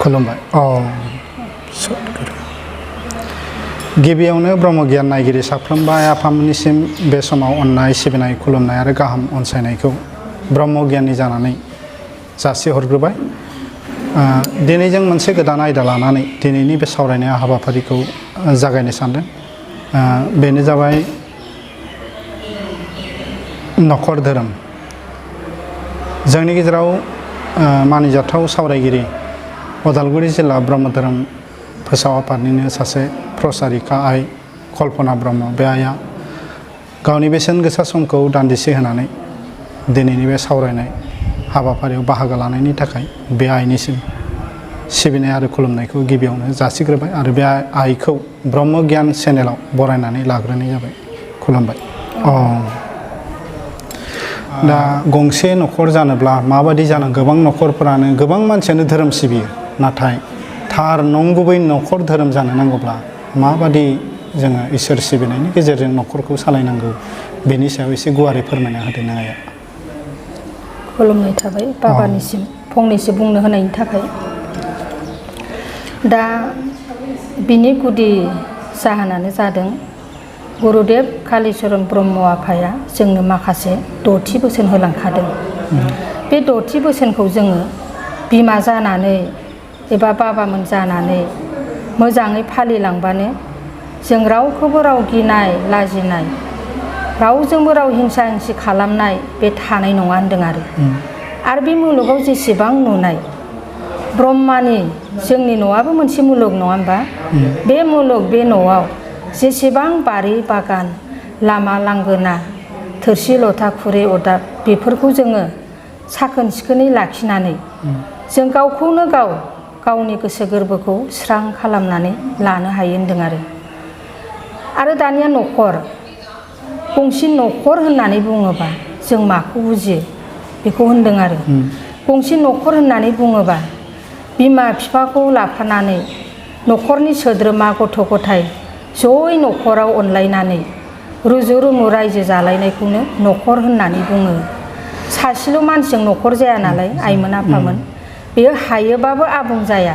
खुलुमबाय। गिबियावनो ब्रह्म गियान नायगिरि साफ्रोमबो आइ आफामोननिसिम बे समाव अननाय सिबिनाय खुलुमनाय आरो गाहाम अनसायनायखौ ब्रह्म गियाननि जानानै जासिहरग्रोबाय। दिनै जों मोनसे गोदान आयदा लानानै दिनैनि बे सावरायनाय हाबाफारिखौ जागायनो सानदों। बेनो जाबाय नखर धोरोम। जोंनि गेजेराव मानिजाथाव सावरायगिरि उदालगुरि जिल्ला ब्रह्म धोरोम फोसाव आफादनिनो सासे प्रसारिका आइ कल्पना ब्रह्म। बे आइया गावनि बेसेन गोसा समखौ दान्दिसे होनानै दिनैनि बे सावरायनाय हाबाफारियाव बाहागो लानायनि थाखाय बे आइनिसिम सिबिनाय आरो खुलुमनायखौ गिबियावनो जासिग्रोबाय आरो बे आइखौ ब्रह्म गियान चेनेलाव बरायनानै लाग्रोनाय जाबाय। खुलुमबाय। दा गंसे नखर जानोब्ला माबादि जानांगौ? गोबां नखरफोरानो गोबां मानसियानो धोरोम सिबियो, नाथाय थार नंगुबै नखर धोरोम जानो नांगौब्ला माबादि जोङो इसोर सिबिनायनि गेजेरजों नखरखौ सालायनांगौ, बेनि सायाव एसे गुवारै फोरमायना होदो नों आइया। खुलुमनाय थाबाय बाबानिसिम फंनैसो बुंनो होनायनि थाखाय। दा बिनि गुदि जाहोनानो जादों गुरुदेव कालिचरण ब्रह्म आफाया जोंनो माखासे 10थि बोसोन होलांखादों। बे 10थि बोसोनखौ जोङो बिमा जानानै एबा बाबामोन जानानै मोजाङै फालिलांबानो जों रावखौबो राव गिनाय लाजिनाय, रावजोंबो राव हिंसा हिंसि खालामनाय बे थानाय नङा होनदों आरो बे मुलुगाव जेसेबां नुनाय ब्रह्मानि, जोंनि न'आबो मोनसे मुलुग नङा होनबा? बे मुलुग, बे न'आव जेसेबां बारि बागान, लामा लांगोना, थोरसि लथा खुरै अरदाब, बेफोरखौ जोङो साखोन सिखोनै लाखिनानै जों गावखौनो गाव गावनि गोसो गोरबोखौ स्रां खालामनानै लानो हायो होनदों आरो दानिया नखर, गंसे नखर होननानै बुङोबा जों माखौ बुजियो बेखौ होनदों आरो। गंसे नखर होननानै बुङोबा बिमा बिफाखौ लाफानानै नखरनि सोद्रोमा गथ' गथाय जयै नखराव अनलायनानै रुजु रुमु रायजो जालायनायखौनो नखर होननानै बुङो। सासेल' मानसिजों नखर जाया नालाय आइमोन आफामोन, बेयो हायोबाबो आबुं जाया,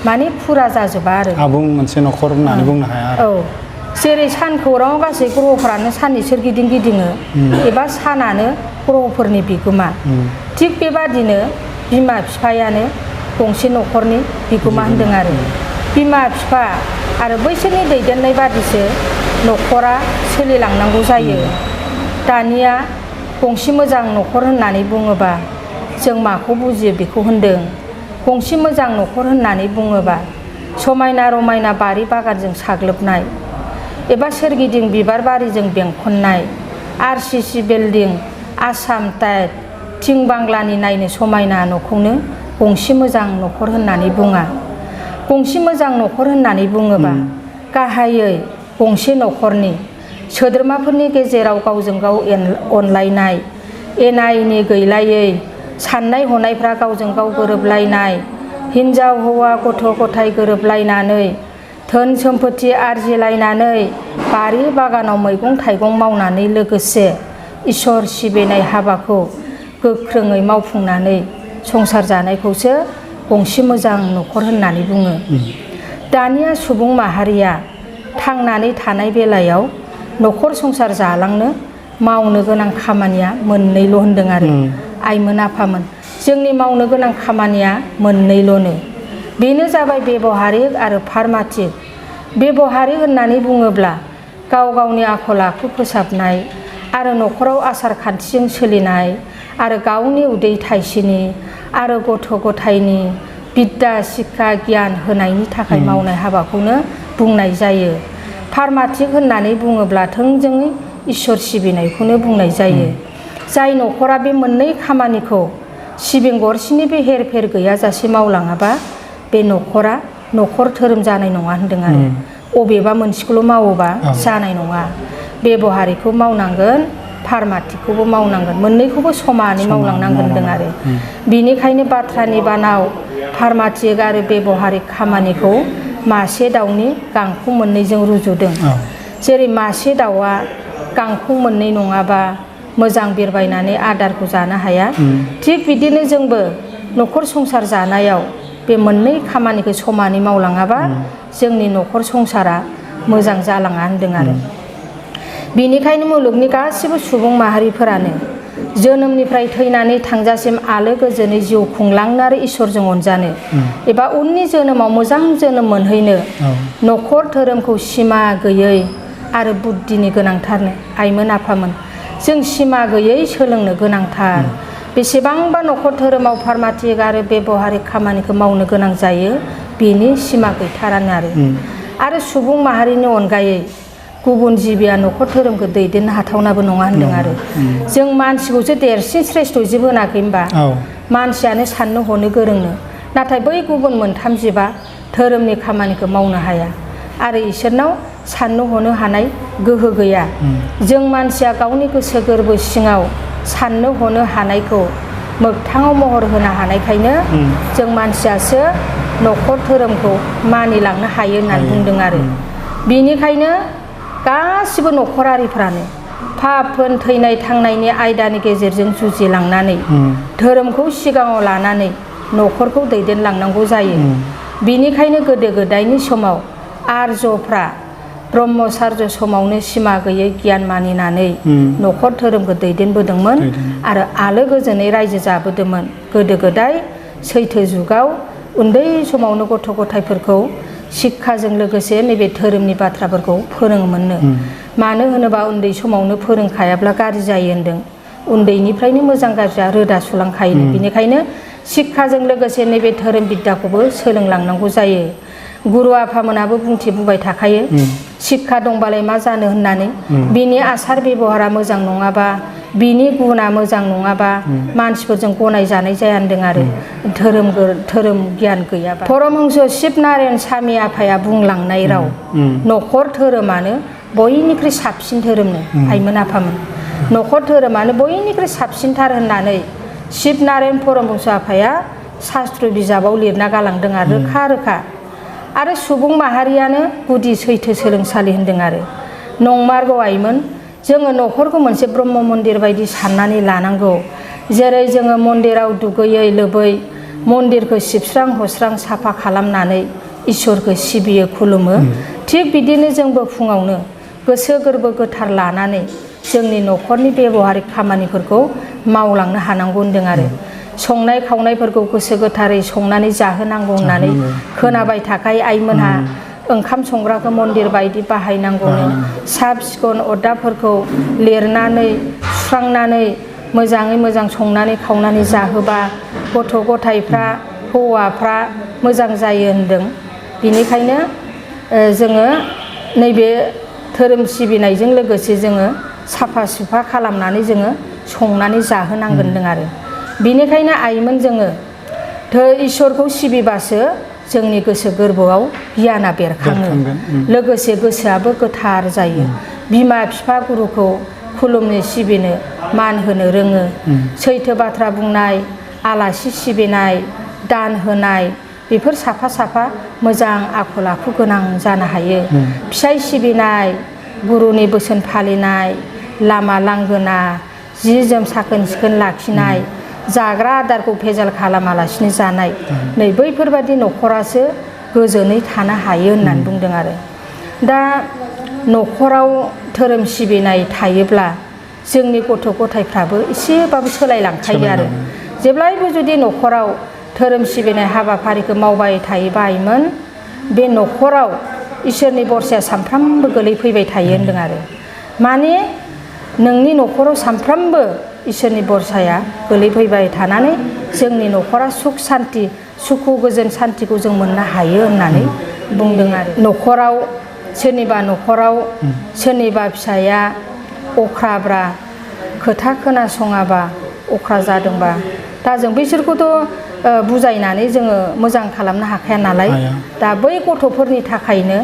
माने फुरा जाजोबा आरो। आबुं मोनसे नखर होननानै बुंनो हाया आरो। जेरै सानखौराङाव गासै ग्रहफ्रानो साननि सोरगिदिं गिदिङो एबा सानानो ग्रहफोरनि बिगोमा, थिग बेबादिनो बिमा बिफायानो गंसे नखरनि बिगोमा होनदों आरो। बिमा बिफा आरो बैसोरनि दैदेननाय बादिसो नखरा सोलिलांनांगौ जायो। दानिया गंसे मोजां नखर होननानै बुङोबा जों माखौ बुजियो बेखौ होनदों। गंसे मोजां नखर होननानै बुङोबा समायना रमायना बारि बागानजों साग्लोबनाय एबा सोरगिदिं बिबार बारिजों बेंखननाय, RCC बिल्डिं, आसाम टाइप, थिं बांग्लानि नायनो समायना न'खौनो गंसे मोजां नखर होननानै बुङा। गंसे मोजां नखर होननानै बुङोबा गाहायै गंसे नखरनि सोद्रोमाफोरनि गेजेराव गावजों गाव अनलायनाय, एना एनि गैलायै, साननाय हनायफ्रा गावजों गाव गोरोबलायनाय, हिन्जाव हौवा गथ' गथाय गोरोबलायनानै, धोन सम्फथि आरजिलायनानै, बारि बागानाव मैगं थाइगं मावनानै लोगोसे इसोर सिबिनाय हाबाखौ गोख्रोङै मावफुंनानै संसार जानायखौसो गंसे मोजां नखर होननानै बुङो। दानिया सुबुं माहारिया थांनानै थानाय बेलायाव नखर संसार जालांनो मावनो गोनां खामानिया मोननैल' होनदों आरो आइमोन आफामोन। जोंनि मावनो गोनां खामानिया मोननैल'नो, बेनो जाबाय बेबहारिक आरो फार्माटिक। बेबहारिक होननानै बुङोब्ला गाव गावनि आखल आखु फोसाबनाय आरो नखराव आसार खान्थिजों सोलिनाय आरो गावनि उदै थाइसेनि आरो गथ' गथायनि बिद्दा शिक्षा गियान होनायनि थाखाय मावनाय हाबाखौनो बुंनाय जायो। फार्माटिक होननानै बुङोब्ला थोंजोङै इसोर सिबिनायखौनो बुंनाय जायो। जाय नखरा बे मोननै खामानिखौ सिबिं गरसेनिबो हेरफेर गैयाजासे मावलाङाबा बे नखरा नखर धोरोम जानाय नङा होनदों आरो। अबेबा मोनसेखौल' मावोबा जानाय नङा। बेबहारिखौ मावनांगोन, फार्माटिकखौबो मावनांगोन, मोननैखौबो समानै मावलांनांगोन होनदों आरो। बिनिखायनो बाथ्रानि बानाव फार्माटिक आरो बेबहारिक खामानिखौ मासे दाउनि गांखं मोननैजों रुजुदों। जेरै मासे दाउआ गांखं मोननै नङाबा मोजां बिरबायनानै आदारखौ जानो हाया, थिग बिदिनो जोंबो नखर संसार जानायाव बे मोननै खामानिखौ समानै मावलाङाबा जोंनि न'खर संसारा मोजां जालाङा होनदों आरो बेनिखायनो मुलुगनि गासिबो सुबुं माहारिफोरानो जोनोमनिफ्राय थैनानै थांजासिम आलो गोजोनै जिउ खुंलांनो आरो इसोरजों अनजानो एबा उननि जोनोमाव मोजां जोनोम मोनहैनो न'खर धोरोमखौ सिमा गैयै आरो बुद्धिनि गोनांथारनो आइमोन आफामोन जों सिमा गैयै सोलोंनो गोनांथार बेसेबांबा न'खर धोरोमाव फार्माथिक आरो बेबहारिक खामानिखौ मावनो गोनां जायो बेनि सिमा गैथारानो आरो सुबुं माहारिनि अनगायै गुबुन जिबिया न'खर धोरोमखौ दैदेननो हाथावनाबो नङा होनदों आरो जों मानसिखौसो देरसिन श्रेष्ठ जिब होनाखै होनबा मानसियानो साननो हनो गोरोंनो नाथाय बै गुबुन मोनथाम जिबा धोरोमनि खामानिखौ मावनो हाया आरो इसोरनाव साननो हनो हानाय गोहो गैया जों मानसिया गावनि गोसो गोरबो सिङाव साननो हनो हानायखौ मोगथाङाव महर होनो हानायखायनो जों मानसियासो न'खर धोरोमखौ मानिलांनो हायो होननानै बुंदों आरो बेनिखायनो गासिबो न'खरारिफ्रानो फाफोन थैनाय थांनायनि आयदानि गेजेरजों जुजिलांनानै धोरोमखौ सिगाङाव लानानै न'खरखौ दैदेनलांनांगौ जायो बेनिखायनो गोदो गोदायनि समाव आर्यफ्रा ब्रह्मचार्य समावनो सिमा गैयै गियान मानिनानै न'खर धोरोमखौ दैदेनबोदोंमोन आरो आलो गोजोनै रायजो जाबोदोंमोन गोदो गोदाय सैथो जुगाव उन्दै समावनो गथ' गथायफोरखौ शिक्षाजों लोगोसे नैबे धोरोमनि बाथ्राफोरखौ फोरोङोमोननो मानो होनोबा उन्दै समावनो फोरोंखायाब्ला गाज्रि जायो होनदों उन्दैनिफ्रायनो मोजां गाज्रिया रोदा सुलांखायो बेनिखायनो शिक्षाजों लोगोसे नैबे धोरोम बिद्याखौबो सोलोंलांनांगौ जायो गुरु आफामोनाबो बुंथिबोबाय थाखायो शिक्षा दंबालाय मा जानो होननानै बिनि आसार बेबहारा मोजां नङाबा बिनि गुना मोजां नङाबा मानसिफोरजों गनाय जानाय जाया होनदों आरो धोरोम गियान गैयाबा परमहंस शिब नारायण स्वामी आफाया बुंलांनाय राव न'खर धोरोमानो बयनिख्रुइ साबसिन धोरोमनो आइमोन आफामोन न'खर धोरोमानो बयनिख्रुइ साबसिनथार होननानै शिब नारायण परमहंस आफाया शास्त्र बिजाबाव लिरना गालांदों आरो रोखा रोखा आरो सुबुं माहारियानो गुदि सैथो सोलोंसालि होनदों आरो नंमारगौ आइमोन जोङो न'खरखौ मोनसे ब्रह्म मन्दिर बायदि साननानै लानांगौ जेरै जोङो मन्दिराव दुगैयै लोबै मन्दिरखौ सिबस्रां हस्रां साफा खालामनानै इसोरखौ सिबियो खुलुमो थिग बिदिनो जोंबो फुङावनो गोसो गोरबो गोथार लानानै जोंनि न'खरनि बेबहारिक खामानिफोरखौ मावलांनो हानांगौ होनदों आरो संनाय खावनायफोरखौ गोसो गोथारै संनानै जाहोनांगौ होननानै खोनाबाय थाखाय आइमोनहा ओंखाम संग्राखौ मन्दिर बायदि बाहायनांगौनो साब सिखोन अरदाबफोरखौ लिरनानै सुस्रांनानै मोजाङै मोजां संनानै खावनानै जाहोबा गथ' गथायफ्रा हौवाफ्रा मोजां जायो होनदों बेनिखायनो जोङो नैबे धोरोम सिबिनायजों लोगोसे जोङो साफा सुफा खालामनानै जोङो संनानै जाहोनांगोन होनदों आरो बेनिखायनो आइमोन जोङो इसोरखौ सिबिबासो जोंनि गोसो गोरबोआव गियाना बेरखाङो लोगोसे गोसोआबो गोथार जायो बिमा बिफा गुरुखौ खुलुमनो सिबिनो मान होनो रोङो सैथो बाथ्रा बुंनाय आलासि सिबिनाय दान होनाय बेफोर साफा साफा मोजां आखल आखु गोनां जानो हायो फिसाइ सिबिनाय गुरुनि बोसोन फालिनाय लामा लांगोना जि जोम साखोन सिखोन लाखिनाय जाग्रा आदारखौ भेजाल खालामालासिनो जानाय नै बैफोरबादि न'खरासो गोजोनै थानो हायो होननानै बुंदों आरो दा न'खराव धोरोम सिबिनाय थायोब्ला जोंनि गथ' गथायफ्राबो एसेबाबो सोलायलांखायो आरो जेब्लायबो जुदि न'खराव धोरोम सिबिनाय हाबाफारिखौ मावबाय थायोबा आइमोन बे न'खराव इसोरनि बरसाया सानफ्रामबो गोलैफैबाय थायो होनदों आरो माने नोंनि न'खराव सानफ्रामबो इसोरनि बरसाया गोलैफैबाय थानानै जोंनि न'खरा सुख सान्ति सुखु गोजोन सान्तिखौ जों मोननो हायो होननानै बुंदों आरो न'खराव सोरनिबा न'खराव सोरनिबा फिसाया अख्राब्रा खोथा खोनासङाबा अख्रा जादोंबा दा जों बैसोरखौथ' बुजायनानै जोङो मोजां खालामनो हाखाया नालाय दा बै गथ'फोरनि थाखायनो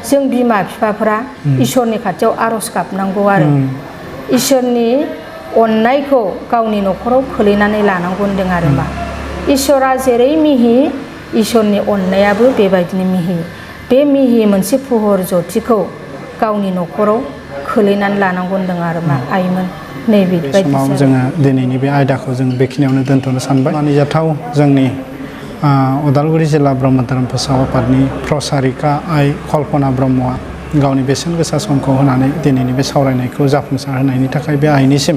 जों बिमा बिफाफोरा इसोरनि खाथियाव आर'ज गाबनांगौ आरो इसोरनि अननायखौ गावनि न'खराव खोलैनानै लानांगौ होनदों आरो मा इसोरा जेरै मिहि इसोरनि अननायाबो बेबायदिनो मिहि बे मिहि मोनसे फुहर ज्योतिखौ गावनि न'खराव खोलैनानै लानांगौ होनदों आरो मा आइमोन नैबे समाव जोङो दिनैनि बे आयदाखौ जों बेखिनियावनो दोनथ'नो सानबाय मानिजाथाव जोंनि उदालगुरि जिल्ला ब्रह्म धोरोम फोसाव आफादनि प्रसारिका आइ कल्पना ब्रह्मआ गावनि बेसेन गोसा समखौ होनानै दिनैनि बे सावरायनायखौ जाफुंसार होनायनि थाखाय बे आइनिसिम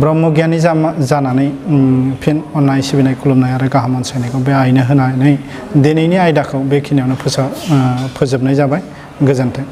ब्रह्मगियानि जानानै फिन अननाय सिबिनाय खुलुमनाय आरो गाहाम अनसायनायखौ बे आइनो होनानै दिनैनि आयदाखौ बेखिनियावनो फोजोबनाय जाबाय। गोजोन्थों।